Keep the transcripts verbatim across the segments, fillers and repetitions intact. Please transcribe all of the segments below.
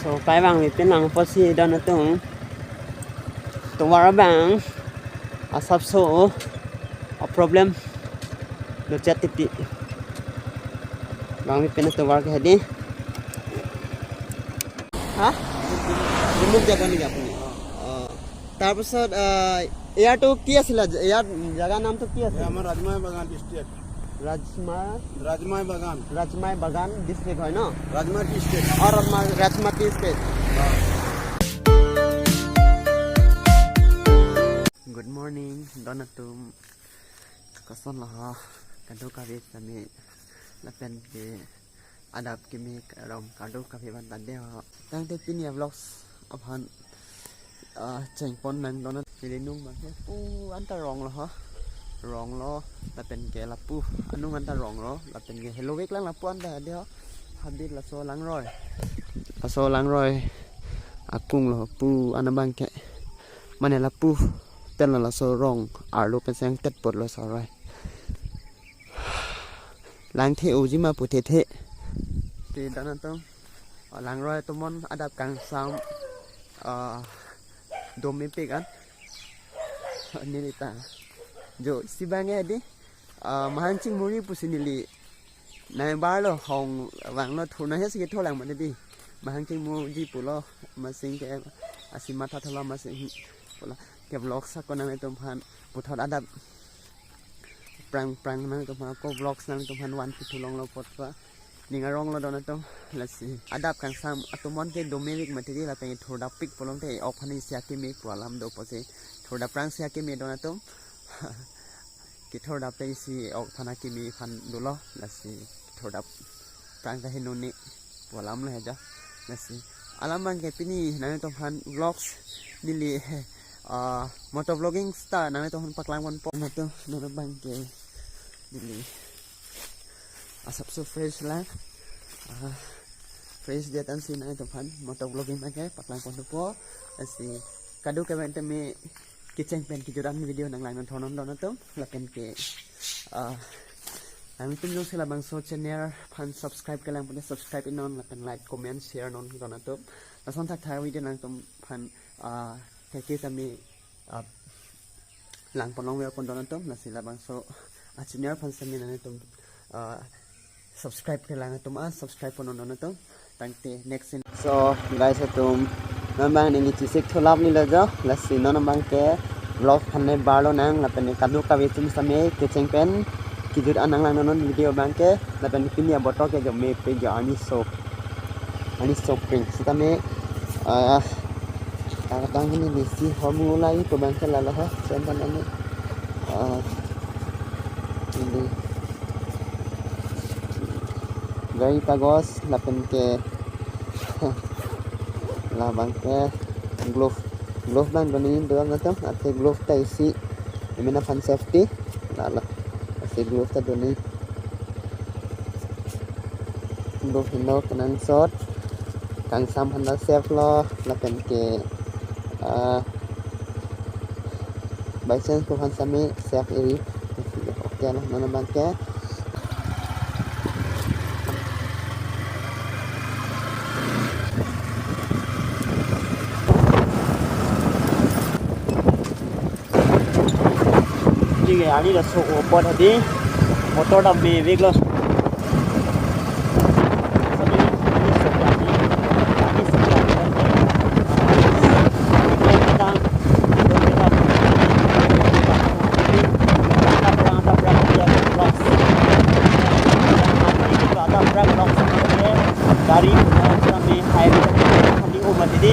So, kai vangve pen lang apotsi don atum tovar abang asapso a problem do chat titi. Vangve pen tovar ke hadi. হা? ৰিমুভ যাব নেকি আপুনি? অ। তাৰপিছত, আহ, ইয়াৰটো কি আছিলে? ইয়াৰ জেগাৰ নামটো কি এয়া আছিলে? আমাৰ ৰাজমাই বাগান ডিষ্ট্ৰিক্ট। ৰাজমা ৰাজমাই বাগান। ৰাজমাই বাগান ডিষ্ট্ৰিক্ট হয় ন? ৰাজমাই ডিষ্ট্ৰিক্ট। অ, ৰাজমা, ৰাজমা ডিষ্ট্ৰিক্ট। অ। Good morning, don atum. Koson lo ho, kadokave tame lapen ke adap kimi rong kadokave aphan ta dei ho. Tangte pini a-vlogs aphan, ah, chengpon nangdon. Neli nung abang ke pu anta rong lo ho. Rong lo lapen ke lapu anung anta rong lo lapen ke helovek lang lapu anta dei ho. Habit laso langroi. Laso langroi akung lo pu an abang ke. Mane lapu pen lo laso rong arlo pen seng tet pot lo saroi. Langthe-oji ma pu thethe. Te don atum, ah, langroi atomon adap kangsam, ah, dome pik an. Neli ta jo isi abang ke dei, ah, mahang chingmuri pusi neli nai bar lo hong vang lo thurna he si kethor lang mati dei. Mahang chingmuji pulo, masing ke asi matha thalo masing pulo. Ke vlogs ako nangtum aphan puthot adap prang prang nangtum aphan ako vlogs nangtum aphan van pithu longlo apot pa ning arong lo don atum. Lasi adap kangsam atomon ke dome pik mati dei lapen thurdap pik pulote ok aphan isi akimi pu alam do apotsi thurdap prang si akimi don atum. Kethurdap ta isi ok aphan akimi aphan dolo, lasi kethurdap prang ta heno ne pu alam lo he jo. Lasi alam abang ke pini nangtum aphan vlogs neli, ah, moto vlogging star nangtum aphan paklang ponpo. Nangtum, nangtum abang ke neli asapso fresh lang, ah, fresh dia tan si nangtum aphan moto vlogging abang ke paklang ponpo. Lasi kadokave tame kecheng pen kejut an video nanglang nangthon non don atum lapen ke, ah, nangtum jongsi labangso channel aphan subscribe kelang pute subscribe non lapen like, comment, share non don atum. Lason thakthak video nangtum aphan, ah, kaike tame, ah, lang pon longver pon don atum, lasi labangso a-channel aphan sami nangtum, ah, subscribe kelang atum, ah, subscribe pon non don atum. Tangte next scene. So guys atum, non abang neli chesik thulap ni lo jo, lasi non abang ke vlog aphan le bar lonang, lapen kadokave atum sami kecheng pen kejut an nanglang non video abang ke, lapen pini abotor ke jo mepik jo arni sok, arni sok pring sitame, ah, kadokave neli si hormu lai pu abang ke lalo ho, sen tan ani, ah, neli gari kagos lapen ke labang ke glove, glove abang doni do nangtum, athe glove ta isi emen aphan safety lalo, athe glove ta doni. Glove heno kenangsot kangsam aphan ta safe lo lapen ke, ah, by chance ko aphan sami safe eri. Okay lo, non abang ke. Neli arni laso apot hadi motor ta mepik lo. Gari, eh, kami highway kami umat ini.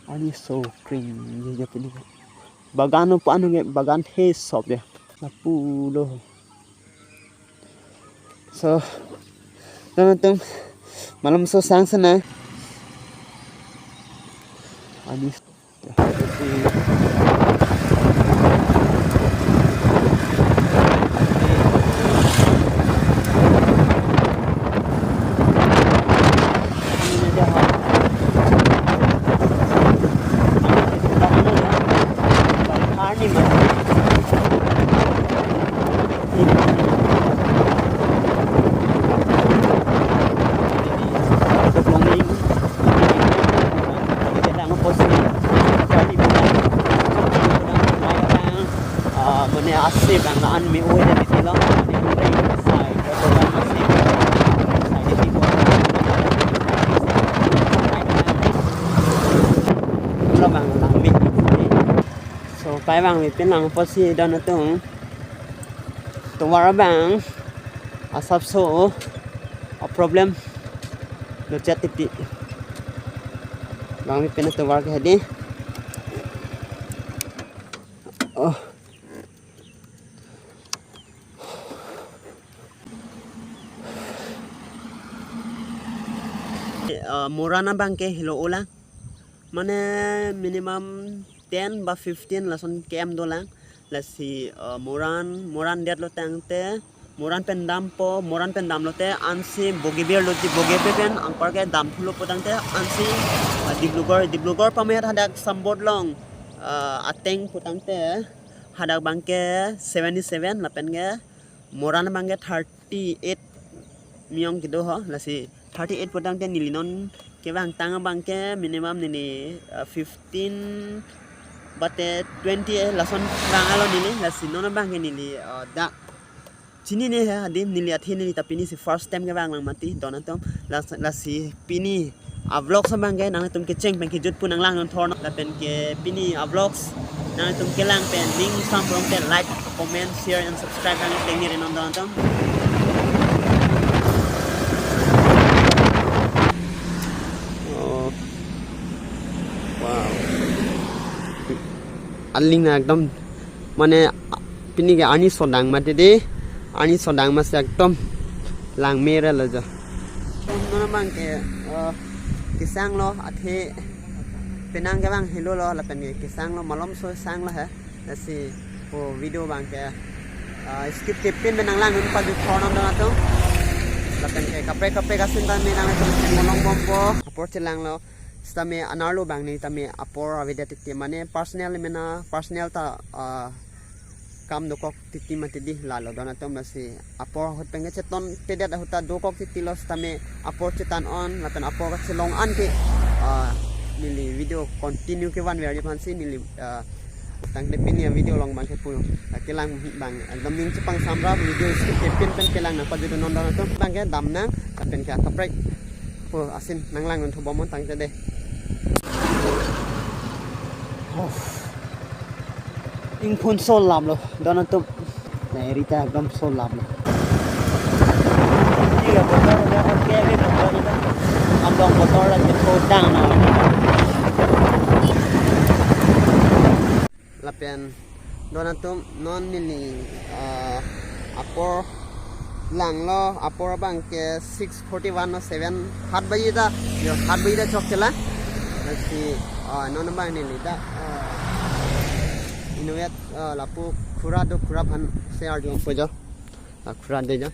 Arni so kring, ye, ye, pini. Bagan upa anu nge bagan he sop ya. Lapu lo. So, teman-teman, Malomso sang sene. Ani. Mane ase bang an me oi de tilo. Sai ko ko ase. Sai de ko. Lo bang lang me. So kai bang me pin lang pusi don atum. Tovar bang asapso a problem lo chat titi. Bang me pin tovar ke hadi. Oh. Eh, Moran abang ke helo olang. Mane minimum ten ba fifteen lason K M dolang. Lasi, eh, Moran, Moran detlo tangte, Moran pen dampo, Moran pen damlote ansi Bogibir loti, Bogipe pen anparke damthulo putangte ansi, eh, Diblugarh, Diblugarh pame hadak sambot long, eh, ateng putangte hadak bangke seventy seven lapen ke Moran bangke thirty eight miyong kedo ho, lasi thirty eight putangte neli non kevang tang bangke minimum neli, uh, fifteen bate twenty, eh, lason vang alo neli, lasi non bangke neli, uh, dak chinine he adim neli athe neli ta pinisi first time kevang lang mati don atum, las-, lasi pini a vlogs abangke nangtum kecheng pen kejut pu nanglang non thorno lapen ke pini a vlogs nangtum kelang pen ning samprong pen like, comment, share and subscribe nang tengni renon don atum. Oh. Wow. Aling na ekdom mane pini ke ani sodang mati de, ani sodang masi ekdom lang mere lo jo. Nona bangke, eh, kesang lo athe penang ke bang helo lo lapen ke kesang lo malomso sang lo he. Lasi o video bangke, eh, skip kepin pen nanglang un pajut thorno don atum. Lapen ke kaprek kaprek asin tame nangtum molong bompo apor chelang lo. Sitame anerlo bang neli tame apor avedet titi mane personal mena personal ta, ah, kam dokok titi mati di lalo don atum lasi apor ahut pen kechetongpedet ahut ta dokok titi lo sitame apor chetan on lapen apor kachelong an ke, ah, neli video continue kevan ver aphansi neli, ah, tangte pini a video along bangke pu, ah, kelang bang ekdom ning chepangsamra video skip kepin pen kelang nang pajut non don atum bangke damnang lapen ke kaprek pu asin nanglang un thubom tangte de. Oh. Ingphun sol lam lo don atum. Na eri ta ekdom sol lam lo. Ini ya botor ya oke ni botor itu. Ambang botor lagi todang na. Lapen don atum non neli, ah, apor lang lo apor bangke six forty one no seven hat baji ta yo hat baji ta chok chela. Lasi, ah, non bang neli ta, ah, inutvet, ah, lapu khura do khura aphan se arjumpo jo. Ah, khura de jo.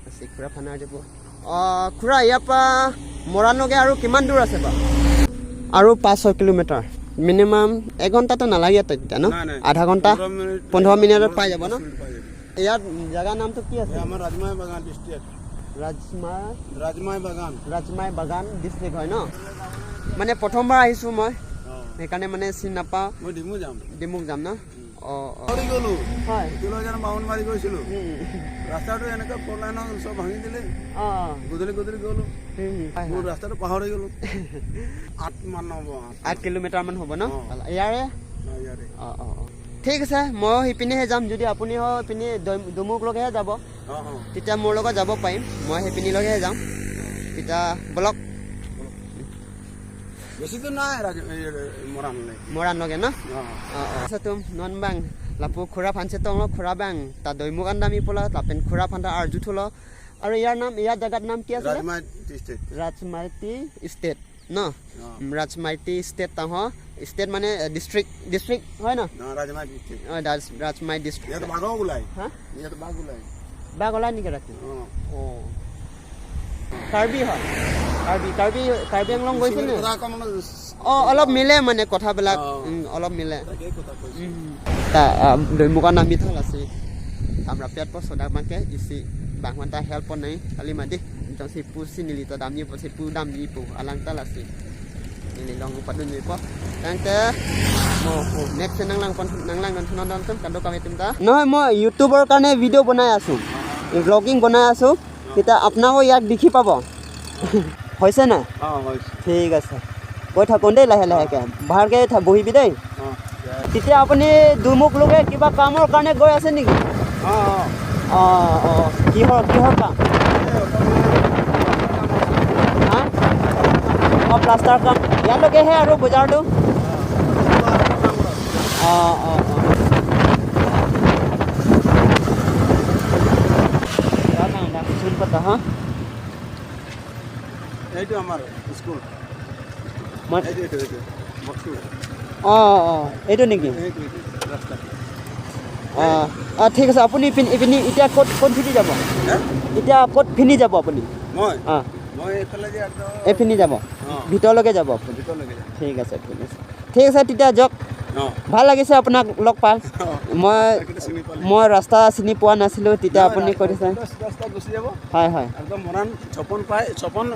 Lasi khura aphan arjumpo. Ah, khura, ইয়াৰ পৰা মৰাণলৈকে আৰু কিমান দূৰ আছে বা? আৰু পাঁচ ছয় কিলোমিটাৰ। মিনিমাম এক ঘণ্টাতো নালাগে তেতিয়া ন? নাই, নাই। আধা ঘণ্টা, পোন্ধৰ মিনিট, পোন্ধৰ মিনিটত পাই যাব ন? দহ মিনিট পাই যাব। ইয়াত জেগাৰ নামটো কি আছে? এই আমাৰ ৰাজমাই বাগান ডিষ্ট্ৰিক্ট। ৰাজমাই? ৰাজমাই বাগান। ৰাজমাই বাগান ডিষ্ট্ৰিক্ট হয় ন? মানে প্ৰথমবাৰ আহিছোঁ মই, অ। সেইকাৰণে মানে চিনি নাপাওঁ। মই ডিমু যাম। ডিমুক যাম ন? উম। অ, অ। পাহৰি গ'লো। হয়। তিলজান বামুণ মাৰি গৈছিলো। উম। ৰাস্তাটো এনেকুৱা ফ'ৰ লাইনৰ চব ভাঙি দিলে। অ, অ। গধূলি গধূলি গ'লো। উম, হয়, মোৰ হয়। ৰাস্তাটো পাহৰি গ'লো। আঠ মান হ'ব, আঠ। আঠ কিলোমিটাৰ মান হ'ব ন? অ। ইয়াৰে? অ, ইয়াৰে। অ, অ, অ। ঠিক আছে, মই সিপিনেহে যাম। যদি আপুনি হয় পিনে দৈ-, দুমুকলৈকেহে যাব, অ, অ। তেতিয়া মোৰ লগত যাব পাৰিম। মই সেইপিনিলৈকেহে যাম। তেতিয়া বলক। বেছি দূৰ নাই, ৰাজ-, এই, এই, মৰাণলৈ। মৰাণলৈকে ন? অ। অ, অ। Sa atum non bang lapu khura aphan chetonglo, khura bang ta doimuk an damji pulo, lapen khura aphan ta arjuthulo. আৰু ইয়াৰ নাম, ইয়াৰ জেগাৰ নাম কি আছিলে? ৰাজমাইতি ষ্টেট। ৰাজমাইতি ষ্টেট ন? অ। উম, ৰাজমাইতি ষ্টেট তাহ, ষ্টেট মানে, এ, ডিষ্ট্ৰিক্ট, ডিষ্ট্ৰিক্ট হয় ন? অ, ৰাজমাইতি ষ্টেট। অ, ৰাজ-, ৰাজমাই ডিষ্ট্ৰিক্ট। ইয়াত বাঘো ওলাই। হা? ইয়াত বাঘ ওলাই। বাঘ ওলাই নেকি ৰাতি? অ। অ। কাৰ্বি হয়? কাৰ্বি, কাৰ্বি, কাৰ্বি আংলং গৈছে নে? কথা অকণ মানে অ, অলপ মিলে মানে কথাবিলাক। অ। উম, অলপ মিলে। তাকেই কথা কৈছো। উম। Ta, ah, dui mukan nami thalasih. Tamra pet po sodak bangke isi bang manta help po nai kali mati. Jongsi pusi neli ta damji po, si pu damji po alang thalasih. Neli long padunji po. Tangte mo, oh, next nanglang pon, nanglang don thun don thun kado kami tum ta. নহয়, মই YouTubeৰ কাৰণে ভিডিঅ' বনাই আছো। এই ভ্লগিং বনাই আছো। তেতিয়া আপোনাকো ইয়াক দেখি পাব। হৈছে নাই? অ, হৈছে। ঠিক আছে। গৈ থাকোঁ দেই লাহে লাহেকে। ভালকে থা-, বহিবি দেই। অ, দিয়া। তেতিয়া আপুনি দুমুখ লোকে কিবা কামৰ কাৰণে গৈ আছে নেকি? অ, অ। অ, অ। কিহৰ, কিহৰ কাম? এই অকণমান হা? অ, প্লাষ্টাৰ কাম। ইয়ালৈকেহে আৰু বজাৰটো? অ, অ, অ। Datang, datang, sumpah dah, ha? এইটো আমাৰ স্কুল। মই এইটো, এইটো, এইটো। বক্সটো। অ, অ, অ, এইটো নেকি? এইটো, এইটো, ৰাস্তা। অ, অ, ঠিক আছে। আপুনি ইপিন-, ইপিনি এতিয়া ক'ত, কোনপিনি যাব? হে? এতিয়া ক'ত পিনি যাব আপুনি? মই? অ। মই এইফালেদি একদম এইপিনি যাব? অ। ভিতৰলৈকে যাব আপুনি? ভিতৰলৈকে যাম। ঠিক আছে, ঠিক আছে। ঠিক আছে, তেতিয়া যাওক। অ। ভাল লাগিছে আপোনাক লগ পাই। অ। মই, ৰাস্তাকেইটা চিনি পালে। মই ৰাস্তা চিনি পোৱা নাছিলো, তেতিয়া নহয়, আপুনি ৰাস্তা কৈ দিছে। চিধা, চিধা, চিধা গুচি যাব। হয়, হয়। একদম মৰাণ ছপন পাই, ছপন,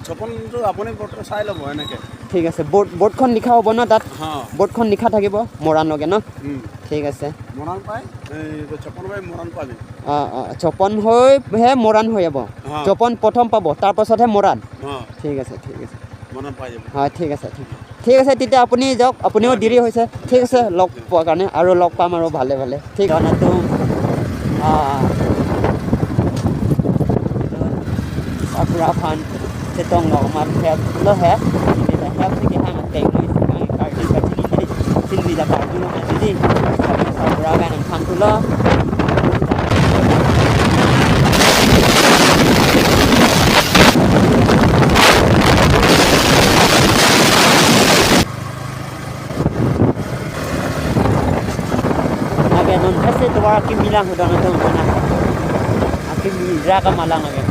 ছপনটো আপুনি বৰ্তমান চাই ল'ব এনেকে। ঠিক আছে, বৰ্ড, বৰ্ডখন লিখা হ'ব ন তাত? অ। বৰ্ডখন লিখা থাকিব, মৰাণলৈকে ন? উম। ঠিক আছে। মৰাণ পাই, এই ছপন পাই মৰাণ পাবি। অ, অ, ছপন হৈ হে মৰাণ হৈ যাব। অ। ছপন প্ৰথম পাব, তাৰ পাছতহে মৰাণ। অ। ঠিক আছে, ঠিক আছে। মৰাণ পাই যাব। হয়, ঠিক আছে, ঠিক আছে। ঠিক আছে, তেতিয়া আপুনি যাওক, আপুনিও অ, দেৰি ঠিক আছে। হৈছে। ঠিক আছে, লগ পোৱাৰ কাৰণে আৰু লগ পাম আৰু ভালে ভালে। ঠিক আছে, তো, আ, Sakura aphan chetong lo, amat hep lo he. Ini dah hep si kehang ateng ni, si kehang kardi kachini ni. Sini dah kardi lo mati di. Sakura kan ang phan tu lo. Lake non hese tovar akimi lang hoda na tong mana. Akimi ra kamalang lake.